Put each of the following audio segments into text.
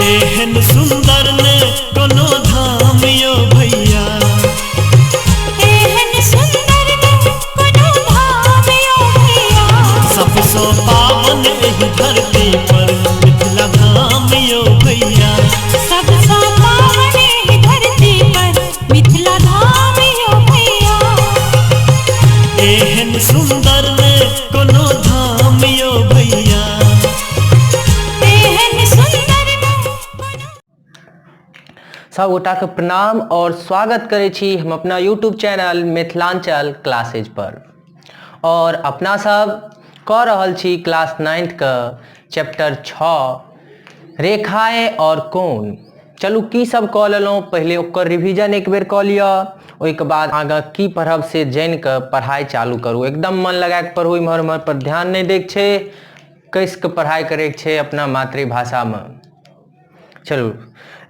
एहन सुंदर ने कोनो धाम यो भैया। एहन सुंदर ने कोनो धाम यो भैया। सबसँ पावन एहि धरती पर मिथिला धाम यो भैया। सबसँ पावन एहि धरती पर मिथिला धाम यो भैया। एहन सुंदर ने कोनो धाम यो भैया। एहन सुंदर ने कोनो। सब गोटाके प्रणाम और स्वागत करै छी हम अपना यूट्यूब चैनल मिथिलांचल क्लासेज पर। और अपना सब कऽ रहल छी क्लास नाइन्थके चैप्टर 6 रेखाएँ और कोण। चलू की सब कऽ लेलहुँ पहिले ओकर रिवीजन एक बेर कऽ लिअ, ओहिके बाद आगाँ की पढ़ब से जानि कऽ पढ़ाइ चालू करू। एकदम मन लगा कऽ पढ़ू, इम्हर उम्हर पर ध्यान नहि दैके छै, कसि कऽ पढ़ाइ करैके छै अपना मातृभाषामे। चलू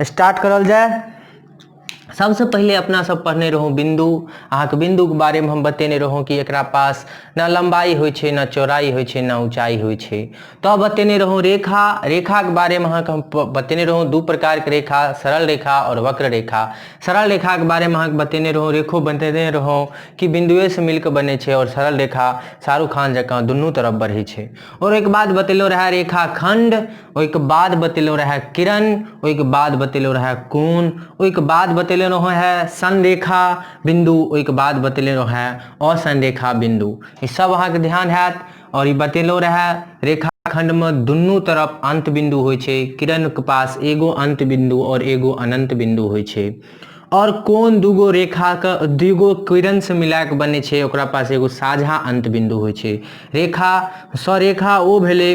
स्टार्ट करल जाय। सबसे पहिले अपना सब पढ़ने रहौं बिंदु। अहाँके बिंदुके बारेमे हम बतेने रहौं कि एकरा पास न लम्बाई होइ छै, न चौड़ाई होइ छै, न ऊंचाई होइ छै। तब बतेने रहौं रेखा। रेखाके बारेमे अहाँके हम बतेने रहौं दू प्रकारके रेखा, सरल रेखा आओर वक्र रेखा। सरल रेखाके बारेमे अहाँके बतेने रहौं, रेखो बतेने रहौं कि बिंदुएसँ मिलके बनै छै आओर सरल रेखा शाहरुख खान जकाँ दुनू तरफ बढ़ै छै। आओर ओहिके बाद बतेलहुँ रहए रेखा खंड, ओहिके बाद बतेलहुँ रहए किरण, ओहिके बाद बतेलहुँ रहए कोण, ओहिके बाद बतेलहुँ रहए संरेखा बिंदु, ओहिके बाद बतेलहुँ रहए असंरेखा बिंदु। ई सब अहाँके ध्यान हैत। और ई बतेलहुँ रहए रेखाखंडमे दुनू तरफ अंत बिंदु होइ छै, किरणके पास एगो अंत बिंदु और एगो अनंत बिंदु होइ छै। और कोन दूगो रेखाके दूगो किरणसँ मिलाके बनै छै, ओकरा पास एगो साझा अंत बिंदु होइ छै। रेखा सरेखा ओ भेलै,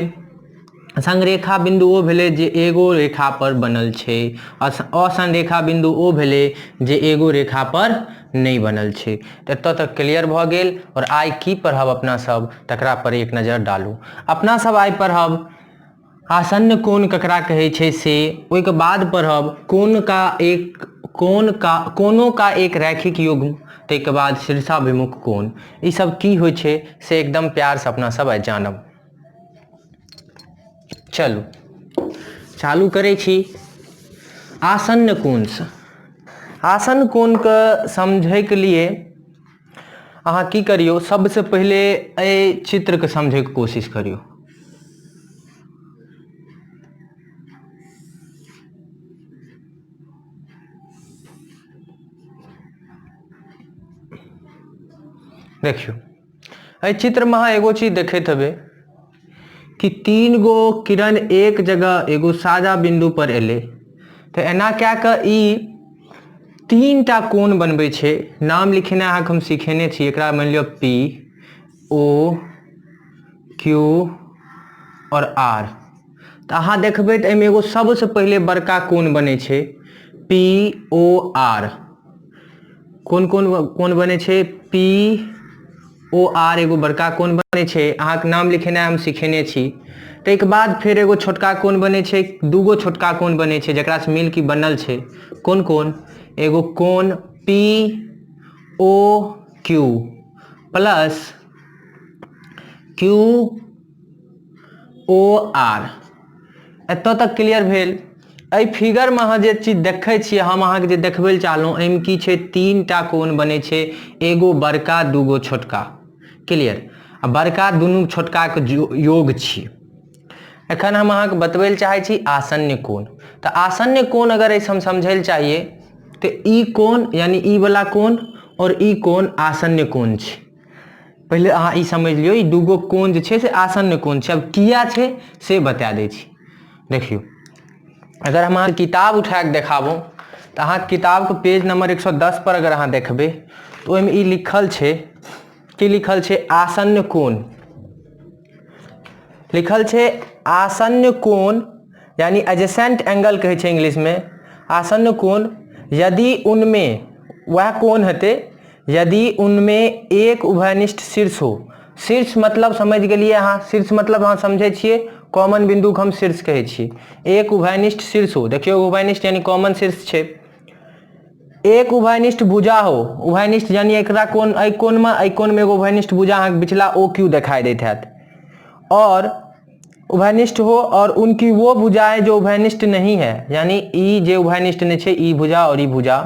संरेखा बिंदु ओ भेलै जे एगो रेखा पर बनल छै, असंरेखा बिंदु ओ भेलै जे एगो रेखा पर नहि बनल छै। तऽ एतऽ तक क्लियर भऽ गेल। आओर आइ की पढ़ब अपना सब तकरा पर एक नजर डालू। अपना सब आइ पढ़ब आसन्न कोण ककरा कहै छै से, ओहिके बाद पढ़ब कोण का एक कोण का कोणों का एक रैखिक युग्म, ताहिके बाद शीर्षाभिमुख कोण। ई सब की होइ छै से एकदम प्यारसँ अपना सब आइ जानब। चलू चालू करै छी आसन्न कोणसँ। आसन्न कोणके समझैके लिए अहाँ की करियौ, सबसँ पहिले एहि चित्रके समझैके कोशिश करियौ। देखियौ एहि चित्रमे अहाँ एगो चीज देखैत हेबै कि तीन गो किरण एक जगह एगो साझा बिंदु पर एलै, तऽ एना कए कऽ ई तीन टा कोण बनबै छै। नाम लिखेनाइ अहाँके हम सिखेने छी। एकरा मानि लिअ पी ओ क्यू आओर आर। तऽ अहाँ देखबै तऽ एहिमे एगो सबसँ पहिले बड़का कोण बनै छै पी ओ आर। कोन कोन कोण बनै छै? पी ओ आर एगो बड़का कोण बनै छै। अहाँके नाम लिखेनाइ हम सिखेने छी। ताहिके बाद फेर एगो छोटका कोण बनै छै, दूगो छोटका कोण बनै छै जकरासँ मिल की बनल छै। कोन कोन? एगो कोण P O Q plus Q O R. एतऽ तक क्लियर भेल? एहि फिगरमे अहाँ जे चीज देखै छियै, हम अहाँके जे देखबै लए चाहलहुँ, एहिमे की छै? तीन टा कोण बनै छै, एगो बड़का दूगो छोटका। क्लियर? आ बड़का दुनू छोटकाके योग छी। एखन हम अहाँके बतबै लए चाहै छी आसन्न कोण। तऽ आसन्न कोण अगर एहिसँ हम समझै लए चाहिए तऽ ई कोण यानी ई वाला कोण आओर ई कोण आसन्न कोण छै। पहिले अहाँ ई समझि लियौ, ई दूगो कोण जे छै से आसन्न कोण छै। आब किया छै से बता दै छी। देखियौ, अगर हम अहाँके किताब उठा कऽ देखाबू तऽ अहाँके किताबके पेज नंबर 110 पर अगर अहाँ देखबै तऽ ओहिमे ई लिखल छै। की लिखल छै? आसन्न कोण लिखल छै। आसन्न कोण यानी एडजेसेंट एंगल कहै छै इंग्लिशमे। आसन्न कोण यदि उनमे वएह कोण हेतै यदि उनमे एक उभयनिष्ठ शीर्ष हो। शीर्ष मतलब समझि गेलियै अहाँ? शीर्ष मतलब अहाँ समझै छियै कॉमन बिन्दुके हम शीर्ष कहै छियै। एक उभयनिष्ठ शीर्ष हो, देखियौ उभयनिष्ठ यानी कॉमन शीर्ष छै। एक उभयनिष्ठ भुजा हो, उभयनिष्ठ यानी एकरा कोण एहि कोणमे एहि कोणमे एगो उभयनिष्ठ भुजा अहाँके बिचला ओ क्यू देखाइ दैत हैत। और उभयनिष्ठ हो और उनकी वो भुजाएं जो उभयनिष्ठ नहीं है, यानी ई जे उभयनिष्ठ नहीं छै, ई भुजा और ई भुजा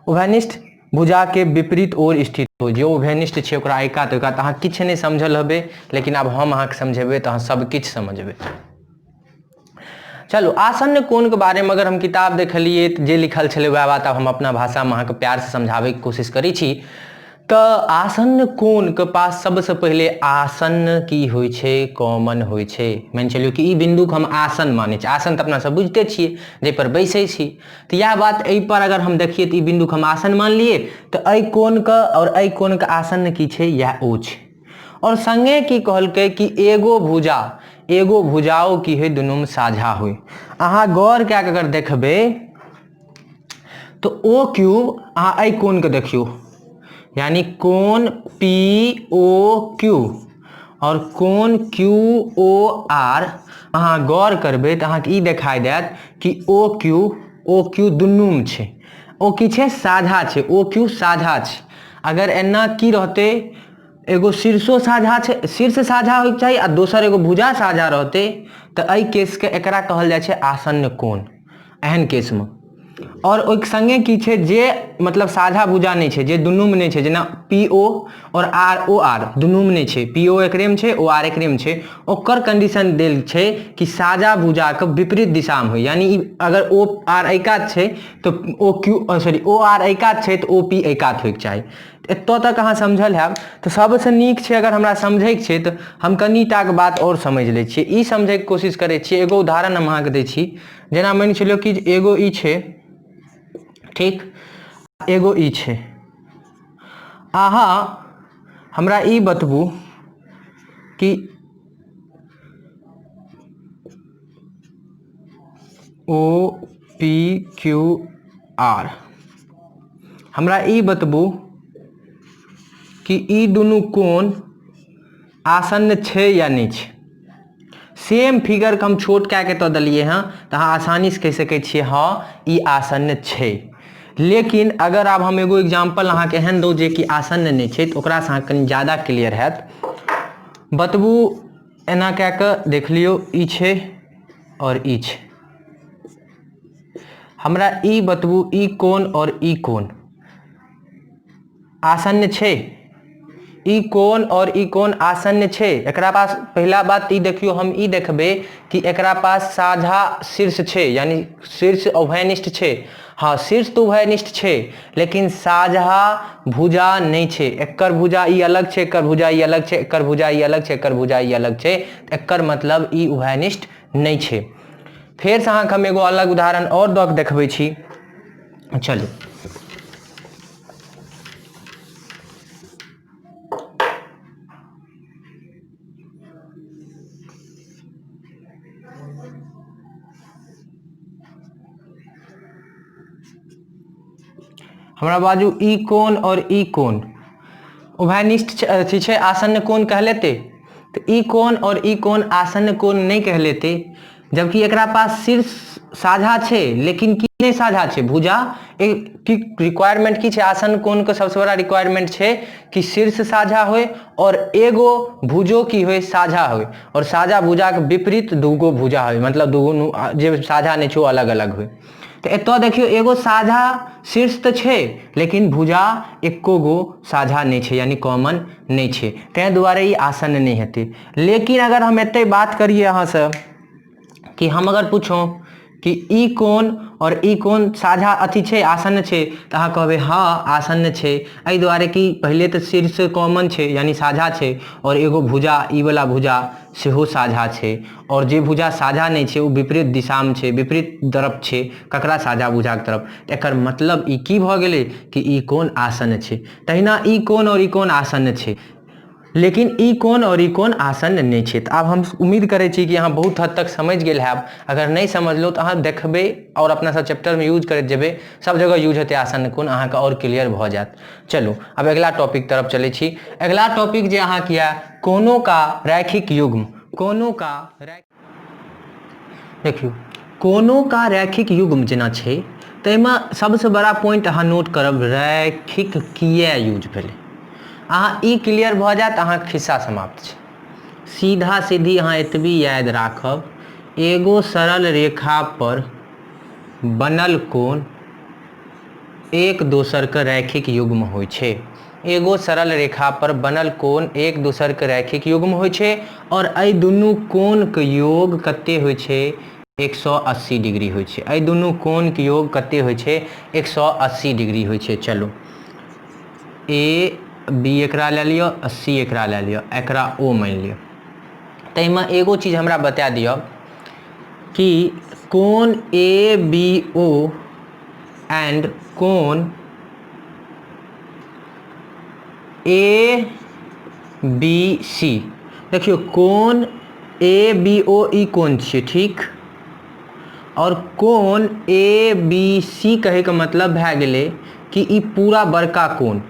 उभयनिष्ठ भुजा के विपरीत ओर स्थित हो। जे उभयनिष्ठ छै ओकरा एहि कात ओहि कात, अहाँ किछु नहि समझल हेबै, लेकिन आब हम अहाँके समझेबै तऽ अहाँ सब किछु समझबै। चलू आसन्न कोणके बारेमे अगर हम किताब देखलियै तऽ जे लिखल छलै वएह बात आब हम अपना भाषामे अहाँके प्यारसँ समझाबैके कोशिश करै छी। तऽ आसन्न कोणके पास सबसँ पहिले आसन्न की होइ छै, कॉमन होइ छै। मानि चलियौ कि ई बिन्दुके हम आसन मानै छी, आसन तऽ अपना सब बुझिते छियै जाहिपर बैसै छी, तऽ इएह बात एहिपर अगर हम देखियै तऽ ई बिन्दुके हम आसन मानलियै, तऽ एहि कोणके आओर एहि कोणके आसन्न की छै, इएह ओ छै। आओर सङ्गे की कहलकै कि एगो भुजा, एगो भुजाओ की होइ, दुनूमे साझा होइ। अहाँ गौर कए कऽ अगर देखबै तऽ ओ क्यू, अहाँ एहि कोणके देखियौ, यानी कोण पी ओ क्यू आओर कोण क्यू ओ आर, अहाँ गौर करबै तऽ अहाँके ई देखाइ देत कि ओ क्यू, ओ क्यू दुनूमे छै। ओ की छै, साझा छै, ओ क्यू साझा छै। अगर एना की रहतै, एगो शीर्षो साझा छै, शीर्ष साझा होइके चाही आ दोसर एगो भुजा साझा रहतै, तऽ एहि केसके एकरा कहल जाइ छै आसन्न कोण, एहन केसमे। आओर ओहिके सङ्गे की छै जे मतलब साझा भुजा नहि छै, जे दुनूमे नहि छै, जेना पी ओ आओर आर ओ आर दुनूमे नहि छै, पी ओ एकरेमे छै, ओ आर एकरेमे छै, ओकर कंडीशन देल छै कि साझा भुजाके विपरीत दिशामे होइ, यानी ई अगर ओ आर एहि कात छै तऽ O Q, sorry, O R एहि कात छै तऽ ओ पी एहि कात होइके चाही। एतऽ तक अहाँ समझल हैब तऽ सबसँ नीक छै। अगर हमरा समझैके छै तऽ हम कनिटाके बात आओर समझि लै छियै, ई समझैके कोशिश करै छियै। एगो उदाहरण हम अहाँके दै छी, जेना मानि चलियौ कि एगो ई छै, ठीक, एगो ई छै। अहाँ हमरा ई बतबू कि ओ पी क्यू आर, हमरा ई बतबू कि ई दुनू कोण आसन्न छै या नहि छै। सेम फिगरके हम छोट कए कऽ एतऽ देलियै हँ तऽ अहाँ आसानीसँ कहि सकै छियै हँ ई आसन्न छै। लेकिन अगर आब हम एगो एग्जाम्पल अहाँके एहन दौ जे कि आसन्न नहि छै तऽ ओकरासँ अहाँके कनि ज्यादा क्लियर हैत। बतबू, एना कए कऽ देख लियौ, ई छै आओर ई छै। हमरा ई बतबू ई कोण आओर ई कोण आसन्न छै? ई कोण आओर ई कोण आसन्न छै? एकरा पास पहिला बात ई देखियौ, हम ई देखबै कि एकरा पास साझा शीर्ष छै, यानी शीर्ष उभयनिष्ठ छै। हँ, शीर्ष तऽ उभयनिष्ठ छै, लेकिन साझा भुजा नहि छै। एकर भुजा ई अलग छै, एकर भुजा ई अलग छै, एकर भुजा ई अलग छै, एकर भुजा ई अलग छै, एकर मतलब ई उभयनिष्ठ नहि छै। फेरसँ अहाँके हम एगो अलग उदाहरण आओर दऽ कऽ देखबै छी। चलू, हमरा बाजू ई कोण आओर ई कोण उभयनिष्ठ अथी छै, आसन्न कोण कहलेतै? तऽ ई कोण आओर ई कोण आसन्न कोण नहि कहलेतै, जबकि एकरा पास शीर्ष साझा छै, लेकिन की नहि साझा छै? भुजा। की रिक्वायरमेंट की छै आसन्न कोण के? सबसे बड़ा रिक्वायरमेंट छै कि शीर्ष साझा होय और एगो भुजो की होय, साझा होय, और साझा भुजा के विपरीत दूगो भुजा होय, मतलब दूगो जे साझा नहि छै ओ अलग अलग होय। तऽ एतऽ देखियौ एगो साझा शीर्ष तऽ छै, लेकिन भुजा एको गो साझा नहि छै, यानी कॉमन नहि छै, ताहि दुआरे ई आसन्न नहि हेतै। लेकिन अगर हम एतै बात करियै अहाँसँ कि हम अगर पूछूँ कि ई कोण आओर ई कोण साझा अथी छै, आसन्न छै, तऽ अहाँ कहबै हँ आसन्न छै, एहि दुआरे कि पहिले तऽ शीर्ष कॉमन छै, यानी साझा छै, आओर एगो भुजा ई वला भुजा सेहो साझा छै, आओर जे भुजा साझा नहि छै ओ विपरीत दिशामे छै, विपरीत तरफ छै ककरा? साझा भुजाके तरफ। तऽ एकर मतलब ई की भऽ गेलै कि ई कोण आसन्न छै। तहिना ई कोण आओर ई कोण आसन्न छै, लेकिन ई कोण आओर ई कोण आसन्न नहि छै। तऽ आब हम उम्मीद करै छी कि अहाँ बहुत हद तक समझि गेल हैब। अगर नहि समझलहुँ तऽ अहाँ देखबै आओर अपना सब चैप्टरमे यूज करैत जेबै, सब जगह यूज हेतै आसन्न कोण, अहाँके आओर क्लियर भऽ जायत। चलू आब अगिला टॉपिक तरफ चलै छी। अगिला टॉपिक जे अहाँके यऽ कोनो का रैखिक युग्म, कोनो का देखियौ कोनो का रैखिक युग्म जेना छै, ताहिमे सबसँ बड़ा पॉइंट अहाँ नोट करब, रैखिक किए यूज भेलै। अहाँ ई क्लियर भऽ जायत, अहाँके खिस्सा समाप्त छै। सीधा सीधी अहाँ एतबी याद राखब, एगो सरल रेखा पर बनल कोण एक दोसरके रैखिक युग्म होइ छै। एगो सरल रेखा पर बनल कोण एक दोसरके रैखिक युग्म होइ छै आओर एहि दुनू कोणके योग कते होइ छै? 180 डिग्री होइ छै। एहि दुनू कोणके योग कते होइ छै? 180 डिग्री होइ छै। चलू ए बी एकरा लए लिअ, सी एकरा लए लिअ, एकरा ओ मानि लिअ। ताहिमे एगो चीज हमरा बता दिअ कि कोण ए बी ओ एंड कोण ए बी सी, देखियौ कोण ए बी ओ ई कोण छियै, ठीक, आओर कोण ए बी सी कहैके मतलब भए गेलै कि ई पूरा बड़का कोण,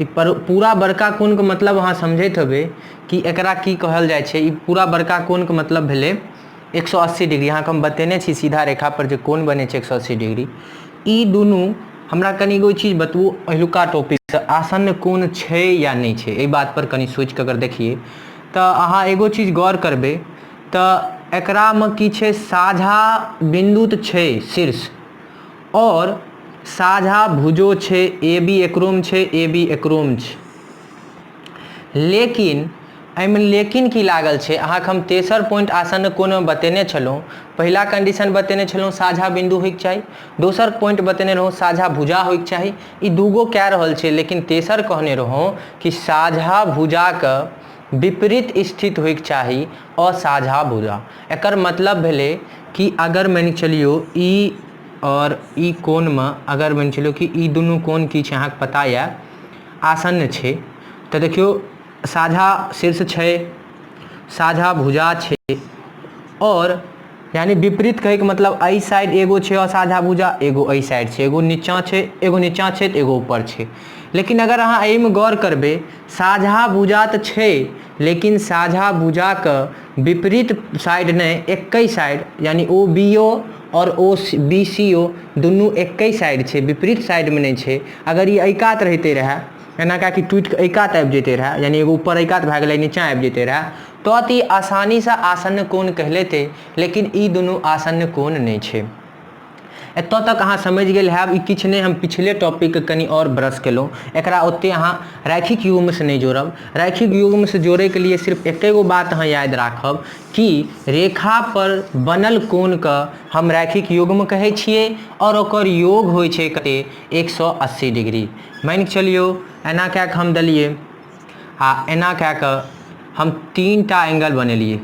ई पूरा बड़का कोणके मतलब अहाँ समझैत हेबै कि एकरा की कहल जाइ छै। ई पूरा बड़का कोणके मतलब भेलै 180 डिग्री। अहाँके हम बतेने छी सीधा रेखा पर जे कोण बनै छै 180 डिग्री। ई दुनू हमरा कनि एगो चीज बतबू, पहिलुका टॉपिकसँ आसन्न कोण छै या नहि छै, एहि बात पर कनि सोचिके अगर देखियै तऽ अहाँ एगो चीज गौर करबै तऽ एकरामे की छै, साझा बिन्दु तऽ छै शीर्ष, आओर साझा भुजो छै, ए बी एकरोमे छै, ए बी एकरोमे छै, लेकिन एहिमे लेकिन की लागल छै, अहाँके हम तेसर पॉइंट आसन्न कोणमे बतेने छलहुँ। पहिला कंडीशन बतेने छलहुँ साझा बिन्दु होइके चाही, दोसर पॉइंट बतेने रहौँ साझा भुजा होइके चाही, ई दूगो कए रहल छै, लेकिन तेसर कहने रहौँ कि साझा भुजाके विपरीत स्थित होइके चाही असाझा भुजा। एकर मतलब भेलै कि अगर मानि चलियौ ई आओर ई कोणमे, अगर मानि चलियौ कि ई दुनू कोण की छै अहाँके पता यऽ आसन्न छै, तऽ देखियौ साझा शीर्ष छै, साझा भुजा छै, आओर यानी विपरीत कहैके मतलब एहि साइड एगो छै असाझा भुजा, एगो एहि साइड छै, एगो नीचाँ छै, एगो नीचाँ छै तऽ एगो ऊपर छै। लेकिन अगर अहाँ एहिमे गौर करबै, साझा भुजा तऽ छै, लेकिन साझा भुजाके विपरीत साइड नहि, एकै साइड, यानी ओ बी ओ आओर ओ बी सी ओ दुनू एकै साइड छै, विपरीत साइडमे नहि छै। अगर ई एहि कात रहिते रहए, एना कए कि टूटिके एहि कात आबि जैते रहए, यानी एगो ऊपर एहि कात भए गेलै, नीचाँ आबि जैते रहए, तऽ ई आसानीसँ आसन्न कोण कहलेतै, लेकिन ई दुनू आसन्न कोण नहि छै। एतऽ तक अहाँ समझि गेल हैब। ई किछु नहि, हम पिछले टॉपिकके कनि आओर ब्रश केलहुँ। एकरा ओतेक अहाँ रैखिक युग्मसँ नहि जोड़ब। रैखिक युग्मसँ जोड़ैके लिए सिर्फ एके गो बात अहाँ याद राखब कि रेखा पर बनल कोणके हम रैखिक युग्म कहै छियै आओर ओकर योग होइ छै कते? 180 डिग्री। मानि कऽ चलियौ एना कए कऽ हम देलियै आ एना कए कऽ हम 3 टा एंगल बनेलियै,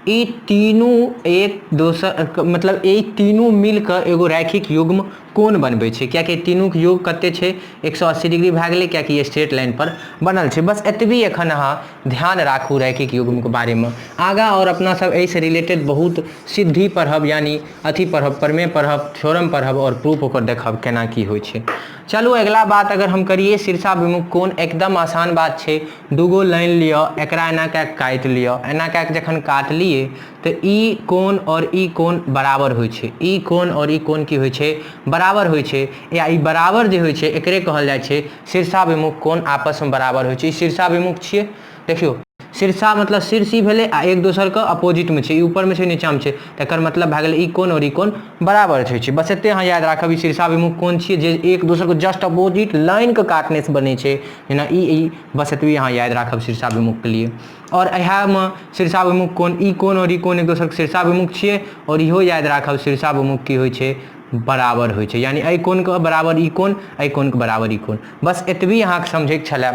ई तीनू एक दोसर, मतलब ई तीनू मिल कऽ एगो रैखिक युग्म कोण बनबै छै, कियाकि तीनूके योग कते छै? 180 डिग्री भए गेलै, कियाकि स्ट्रेट लाइन पर बनल छै। बस एतबी एखन अहाँ ध्यान राखू रैखिक युग्मके बारेमे। आगाँ आओर अपना सब एहिसँ रिलेटेड बहुत सिद्धि पढ़ब, यानी अथी पढ़ब, प्रमेय पढ़ब, थ्योरम पढ़ब आओर प्रूफ ओकर देखब केना की होइ छै। चलू अगिला बात अगर हम करिए, शीर्षाभिमुख कोण एकदम आसान बात छै। दूगो लाइन लिअ, एकरा एना कए कऽ काटि लिअ। एना कए कऽ जखन काटलियै तऽ ई कोण आओर ई कोण बराबर होइ छै। ई कोण आओर ई कोण की होइ छै? बराबर होइ छै। या ई बराबर जे होइ छै एकरे कहल जाइ छै शीर्षाभिमुख कोण, आपसमे बराबर होइ छै। ई शीर्षाभिमुख छियै। देखियौ, शीर्षा मतलब शीर्ष ई भेलै आ एक दोसरके अपोजिटमे छै, ई ऊपरमे छै, नीचाँमे छै, तऽ एकर मतलब भए गेलै ई कोण आओर ई कोण बराबर होइ छै। बस एते अहाँ याद राखब, ई शीर्षाभिमुख कोण छियै जे एक दोसरके जस्ट अपोजिट लाइनके काटनेसँ बनै छै, जेना ई ई। बस एतबी अहाँ याद राखब शीर्षाभिमुखके लिए। आओर इएहमे शीर्षाभिमुख कोण, ई कोण आओर ई कोण एक दोसरके शीर्षाभिमुख छियै, आओर इहो याद राखब शीर्षाभिमुख की होइ छै? बराबर होइ छै, यानी एहि कोणके बराबर ई कोण, एहि कोणके बराबर ई कोण। बस एतबी अहाँके समझैके छलै।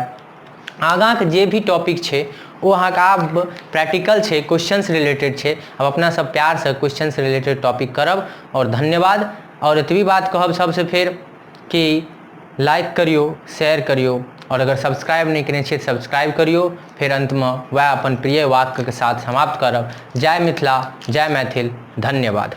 आगाँके जे भी टॉपिक छै ओ अहाँके आब प्रैक्टिकल छै, क्वेश्चंस रिलेटेड छै। आब अपना सब प्यारसँ क्वेश्चंस रिलेटेड टॉपिक करब। आओर धन्यवाद। आओर एतबी बात कहब सबसँ फेर कि लाइक करियौ, शेयर करियौ, आओर अगर सब्सक्राइब नहि केने छियै तऽ सब्सक्राइब करियौ। फेर अन्तमे वएह अपन प्रिय वाक्यके साथ समाप्त करब। जय मिथिला, जय मैथिल, धन्यवाद।